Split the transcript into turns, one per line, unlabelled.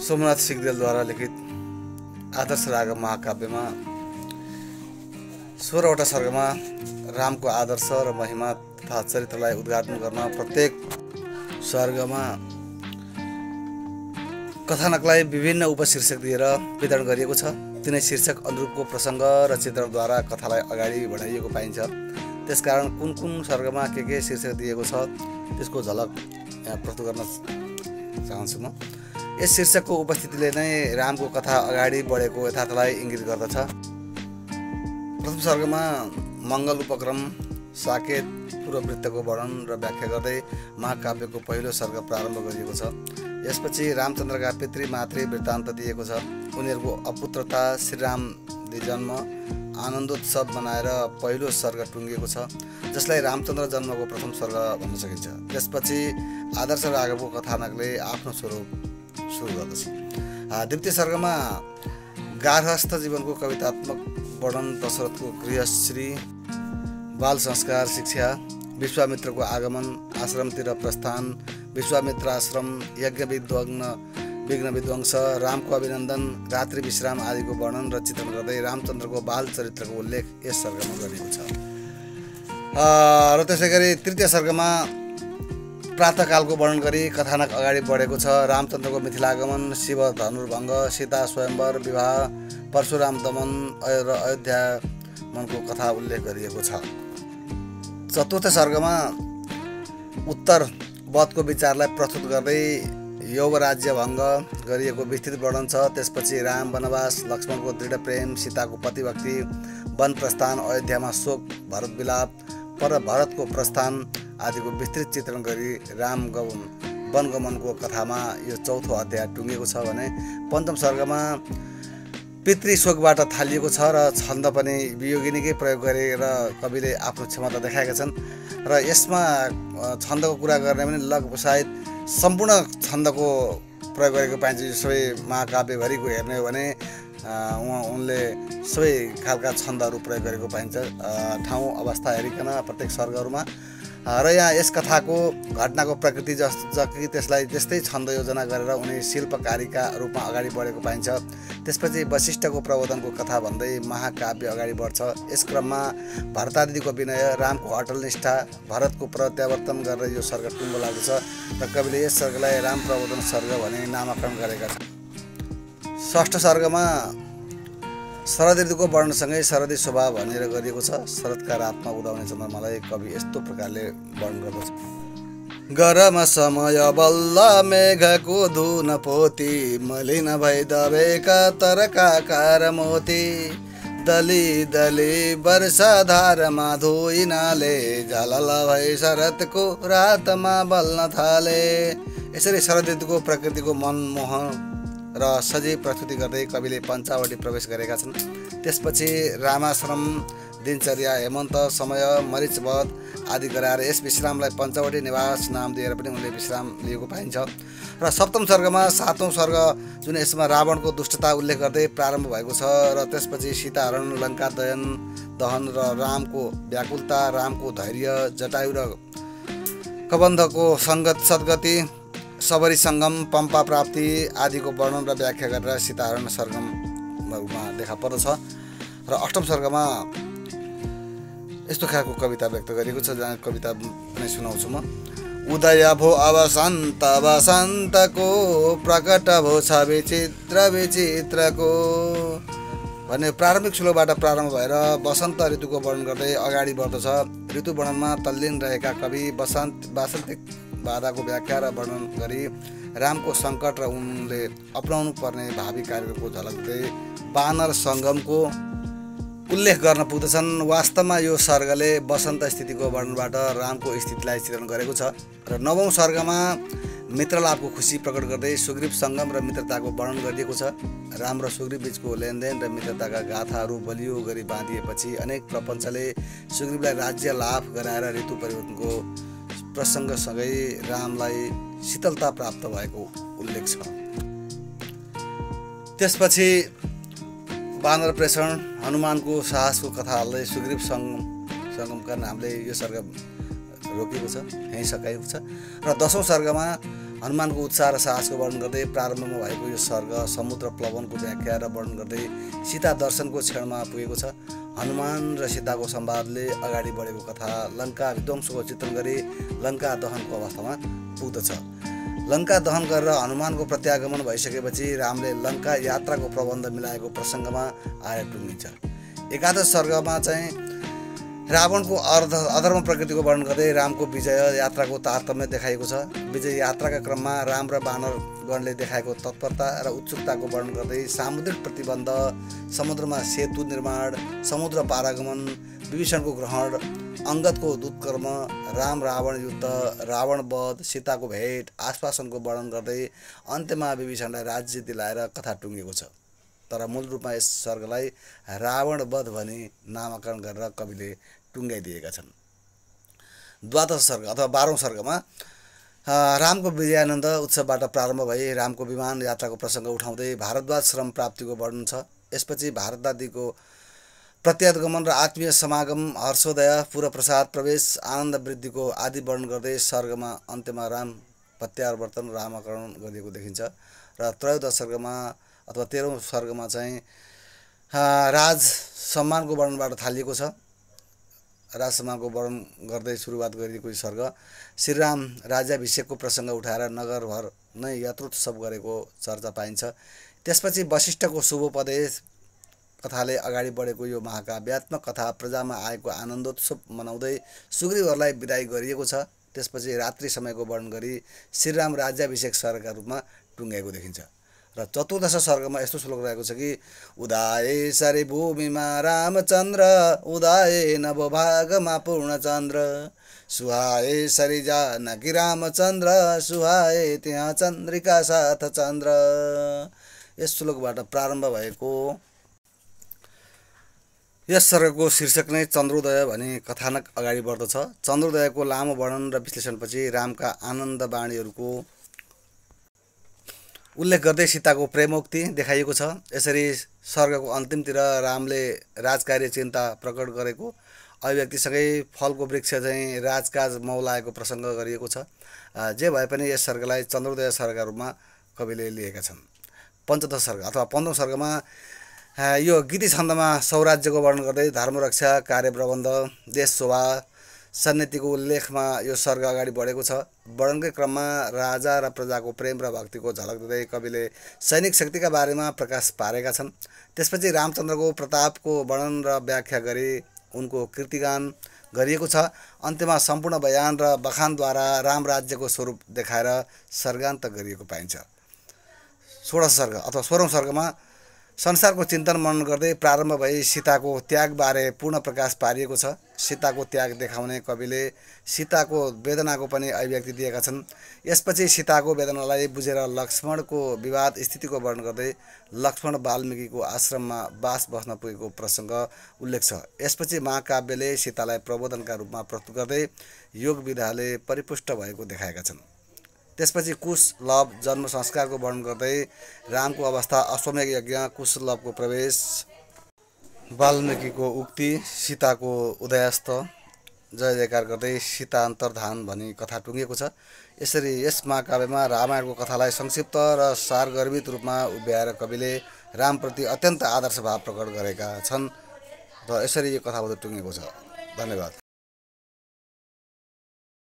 सोमनाथ सिग्देलद्वारा लिखित आदर्श राग महाकाव्यमा 16वटा सर्गमा रामको आदर्श र महिमा तथा चरित्रलाई उद्घाटन गर्न प्रत्येक सर्गमा कथानकलाई विभिन्न उपशीर्षक दिएर वितरण गरिएको छ। तिनै शीर्षक अनुरूपको प्रसङ्ग र चित्रणद्वारा कथालाई अगाडि बढाइएको पाइन्छ। त्यसकारण कुन कुन सर्गमा के शीर्षक दिएको छ त्यसको झलक यहाँ प्रस्तुत गर्न चाहन्छु म। यस शीर्षकको उपस्थितिले नै रामको कथा अगाडि बढेको यथार्थलाई इङ्गित गर्दछ। प्रथम सर्गमा मङ्गल उपक्रम, साकेत, पूर्ववृत्तको वर्णन र व्याख्या गर्दै महाकाव्यको पहिलो सर्ग प्रारम्भ गरिएको छ। यसपछि रामचन्द्रका पितृ मातृ वृत्तान्त दिएको छ। उनीहरूको अपुत्रता, श्रीराम जन्म, आनन्दोत्सव मनाएर पहिलो सर्ग टुङ्गिएको छ, जसलाई रामचन्द्र जन्मको प्रथम सर्ग भन्न सकिन्छ। त्यसपछि आदर्श रागको कथानकले आफ्नो स्वरूप सुरु गर्दछ। द्वितीय सर्गमा गार्हस्थ जीवनको कवितात्मक वर्णन, दशरथको गृहश्री, बाल संस्कार, शिक्षा, विश्वामित्रको आगमन, आश्रमतिर प्रस्थान, विश्वामित्र आश्रम, यज्ञ विघ्न विध्वंस, रामको अभिनन्दन, रात्रि विश्राम आदिको वर्णन र चित्रण गर्दै रामचन्द्रको बाल चरित्रको उल्लेख यस सर्गमा गरिएको छ। र त्यसै गरी तृतीय सर्गमा प्रातःकालको वर्णन गरी कथानक अगाडि बढेको छ। रामचन्द्रको मिथिलागमन, शिव धनुर्भङ्ग, सीता स्वयंवर, विवाह, परशुराम दमन र अयोध्यागमनको कथा उल्लेख गरिएको छ। चतुर्थ सर्गमा उत्तर वधको विचारलाई प्रस्तुत गर्दै यौवराज्य भङ्ग गरिएको विस्तृत वर्णन छ। त्यसपछि राम वनवास, लक्ष्मणको दृढ प्रेम, सीताको पतिभक्ति, वन प्रस्थान, अयोध्यामा शोक, भरत विलाप, पर भरतको प्रस्थान आदिको विस्तृत चित्रण गरी राम वनगमनको कथामा यो चौथो अध्याय टुङ्गिएको छ भने पञ्चम सर्गमा पितृशोकबाट थालिएको छ र छन्द पनि वियोगिनीकै प्रयोग गरेर कविले आफ्नो क्षमता देखाएका छन्। र यसमा छन्दको कुरा गर्ने पनि लगभग सम्पूर्ण छन्दको प्रयोग गरेको पाइन्छ। यो सबै महाकाव्यभरिको हेर्ने हो भने उनले सबै खालका छन्दहरू प्रयोग गरेको पाइन्छ, ठाउँ अवस्था हेरिकन प्रत्येक सर्गहरूमा। र यहाँ यस कथाको घटनाको प्रकृति जति त्यसलाई त्यस्तै छन्द योजना गरेर उनी शिल्पकारीका रूपमा अगाडि बढेको पाइन्छ। त्यसपछि वशिष्ठको प्रबोधनको कथा भन्दै महाकाव्य अगाडि बढ्छ। यस क्रममा भरतादिको विनय, रामको अटल निष्ठा, भरतको प्रत्यावर्तन गरेर यो सर्ग टुङ्गो लाग्दछ र कविले यस सर्गलाई राम प्रबोधन सर्ग भनी नामाकरण गरेका छन्। षष्ठ सर्गमा शरद ऋतुको वर्णनसँगै शरदी स्वभाव भनेर गरिएको छ। शरदका रातमा उदाउने चन्द्रमालाई कवि यस्तो प्रकारले वर्णन गर्दछ। गरम समय बल्ल मेघको धुन पोती, मलिन भई दबेका तरकाकार मोती, दली दली वर्षाधारमा धोइनाले, झलल भई शरदको रातमा बल्न थाले। यसरी शरद ऋतुको प्रकृतिको मनमोहन र सजीव प्रस्तुति गर्दै कविले पञ्चावटी प्रवेश गरेका छन्। त्यसपछि रामाश्रम, दिनचर्या, हेमन्त समय, मरिचवध आदि गराएर यस विश्रामलाई पञ्चावटी निवास नाम दिएर पनि उनले विश्राम लिएको पाइन्छ। र सप्तम सर्गमा सातौँ सर्ग जुन यसमा रावणको दुष्टता उल्लेख गर्दै प्रारम्भ भएको छ र त्यसपछि सीताहरण, लङ्का दहन र रामको व्याकुलता, रामको धैर्य, जटायु र कबन्धको सद्गति, सबरी सङ्गम, पम्पा प्राप्ति आदिको वर्णन र व्याख्या गरेर सीताहरण सर्गममा देखा पर्दछ। र अष्टम सर्गमा यस्तो खालको कविता व्यक्त गरिएको छ, जहाँ कविता पनि सुनाउँछु म। उदय भो अवसन्त वसन्तको, प्रकट भो छ विचित्र विचित्रको भन्ने प्रारम्भिक श्लोकबाट प्रारम्भ भएर वसन्त ऋतुको वर्णन गर्दै अगाडि बढ्दछ। ऋतु वर्णनमा तल्लीन रहेका कवि वासन्तिक बाधाको व्याख्या र वर्णन गरी रामको सङ्कट र उनले अपनाउनु पर्ने भावी कार्यको झलक दिँदै वानर सङ्गमको उल्लेख गर्न पुग्दछन्। वास्तवमा यो सर्गले वसन्त स्थितिको वर्णनबाट रामको स्थितिलाई चित्रण गरेको छ। र नवौँ सर्गमा मित्रलाभको खुसी प्रकट गर्दै सुग्रीव सङ्गम र मित्रताको वर्णन गरिएको छ। राम र सुग्रीव बीचको लेनदेन र मित्रताका गाथाहरू बलियो गरी बाँधिएपछि अनेक प्रपञ्चले सुग्रीवलाई राज्य लाभ गराएर ऋतु परिवर्तनको प्रसङ्गसँगै रामलाई शीतलता प्राप्त भएको उल्लेख छ। त्यसपछि वानर प्रेषण, हनुमानको साहसको कथा हाल्दै सुग्रीव सङ्गमका नामले यो सर्ग रोकिएको छ, यहीँ सकाइएको छ। र 10औं सर्गमा हनुमानको उत्साह र साहसको वर्णन गर्दै प्रारम्भमा भएको यो सर्ग समुद्र प्लवनको व्याख्या र वर्णन गर्दै सीता दर्शनको क्षणमा पुगेको छ। हनुमान र सीताको संवादले अगाडि बढेको कथा लङ्का विध्वंसको चित्रण गरी लङ्का दहनको अवस्थामा पुग्दछ। लङ्का दहन गरेर हनुमानको प्रत्यागमन भइसकेपछि रामले लङ्का यात्राको प्रबन्ध मिलाएको प्रसङ्गमा आएर टुङ्गिन्छ। एकादश सर्गमा चाहिँ रावणको अधर्म प्रकृतिको वर्णन गर्दै रामको विजय यात्राको तारतम्य देखाइएको छ। विजय यात्राका क्रममा राम र वानरगणले देखाएको तत्परता र उत्सुकताको वर्णन गर्दै सामुद्रिक प्रतिबन्ध, समुद्रमा सेतु निर्माण, समुद्र पारागमन, विभीषणको ग्रहण, अङ्गदको दुष्कर्म, राम रावण युद्ध, रावण वध, सीताको भेट, आश्वासनको वर्णन गर्दै अन्त्यमा विभीषणलाई राज्य दिलाएर कथा टुङ्गिएको छ। तर मूल रूपमा यस सर्गलाई रावण वध भनी नामाकरण गरेर कविले टुङ्गाइदिएका छन्। द्वादश सर्ग अथवा 12औं सर्गमा रामको विजयानन्द उत्सवबाट प्रारम्भ भई रामको विमान यात्राको प्रसङ्ग उठाउँदै भारद्वाज श्रम प्राप्तिको वर्णन छ। यसपछि भारतदादीको प्रत्यागमन र आत्मीय समागम, हर्षोदय, पूर्वप्रसाद, प्रवेश, आनन्द वृद्धिको आदि वर्णन गर्दै सर्गमा अन्त्यमा राम प्रत्यावर्तन रामकरण गरिएको देखिन्छ। र त्रयोदश सर्गमा अथवा 13औं सर्गमा चाहिँ राज सम्मानको वर्णनबाट थालिएको छ। राज सम्मानको वर्णन गर्दै सुरुवात गरिएको सर्ग श्रीराम राज्याभिषेकको प्रसङ्ग उठाएर नगरभर नै यत्रोत्सव गरेको चर्चा पाइन्छ। त्यसपछि वशिष्ठको शुभोपदेश कथाले अगाडि बढेको यो महाकाव्यात्मक कथा प्रजामा आएको आनन्दोत्सव मनाउँदै सुग्रीवहरूलाई विदाई गरिएको छ। त्यसपछि रात्रि समयको वर्णन गरी श्रीराम राज्याभिषेक सर्गका रूपमा टुङ्गाएको देखिन्छ। र चतुर्दश सर्गमा यस्तो श्लोक रहेको छ कि उदाए सरी भूमिमा रामचन्द्र, उदाए नवभागमा पूर्णचन्द्र, सुहाए सरी जानकी रामचन्द्र, सुहाए त्यहाँ चन्द्रिका साथ चन्द्र। यस श्लोकबाट प्रारम्भ भएको यस सर्गको शीर्षक नै चन्द्रोदय भनी कथानक अगाडि बढ्दछ। चन्द्रोदयको लामो वर्णन र विश्लेषणपछि रामका आनन्द बाणीहरूको उल्लेख गर्दै सीताको प्रेमोक्ति देखाइएको छ। यसरी सर्गको अन्तिमतिर रामले राजकार्य चिन्ता प्रकट गरेको अभिव्यक्तिसँगै फलको वृक्ष चाहिँ राजकाज मौलाएको प्रसङ्ग गरिएको छ। जे भए पनि यस सर्गलाई चन्द्रोदय सर्गका रूपमा कविले लिएका छन्। पञ्चदश सर्ग अथवा 15औं सर्गमा यो गीति छन्दमा सौराज्यको वर्णन गर्दै धर्मरक्षा, कार्यप्रबन्ध, देश शोभा, सन्नीतिको उल्लेखमा यो सर्ग अगाडि बढेको छ। वर्णनकै क्रममा राजा र प्रजाको प्रेम र भक्तिको झलक दिँदै कविले सैनिक शक्तिका बारेमा प्रकाश पारेका छन्। त्यसपछि रामचन्द्रको प्रतापको वर्णन र व्याख्या गरी उनको कीर्तिगान गरिएको छ। अन्त्यमा सम्पूर्ण बयान र बखानद्वारा राम राज्यको स्वरूप देखाएर सर्गान्त गरिएको पाइन्छ। 16औं सर्ग अथवा 16औं सर्गमा संसारको चिन्तन मनन गर्दै प्रारम्भ भई सीताको त्यागबारे पूर्ण प्रकाश पारिएको छ। सीताको त्याग देखाउने कविले सीताको वेदनाको पनि अभिव्यक्ति दिएका छन्। यसपछि सीताको वेदनालाई बुझेर लक्ष्मणको विवाद स्थितिको वर्णन गर्दै लक्ष्मण वाल्मीकिको आश्रममा बास बस्न पुगेको प्रसङ्ग उल्लेख छ। यसपछि महाकाव्यले सीतालाई प्रबोधनका रूपमा प्रस्तुत गर्दै योग विधाले परिपुष्ट भएको देखाएका छन्। त्यसपछि कुश लव जन्म संस्कारको वर्णन गर्दै रामको अवस्था, अश्वमेध यज्ञ, कुश लवको प्रवेश, वाल्मीकिको उक्ति, सीताको उदयास्त, जय जयकार गर्दै सीता अन्तर्धान भनी कथा टुङ्गिएको छ। यसरी यस महाकाव्यमा रामायणको कथालाई संक्षिप्त र सारगर्भित रूपमा उभ्याएर कविले रामप्रति अत्यन्त आदर्श भाव प्रकट गरेका छन् र यसरी यो कथाबाट टुङ्गिएको छ। धन्यवाद।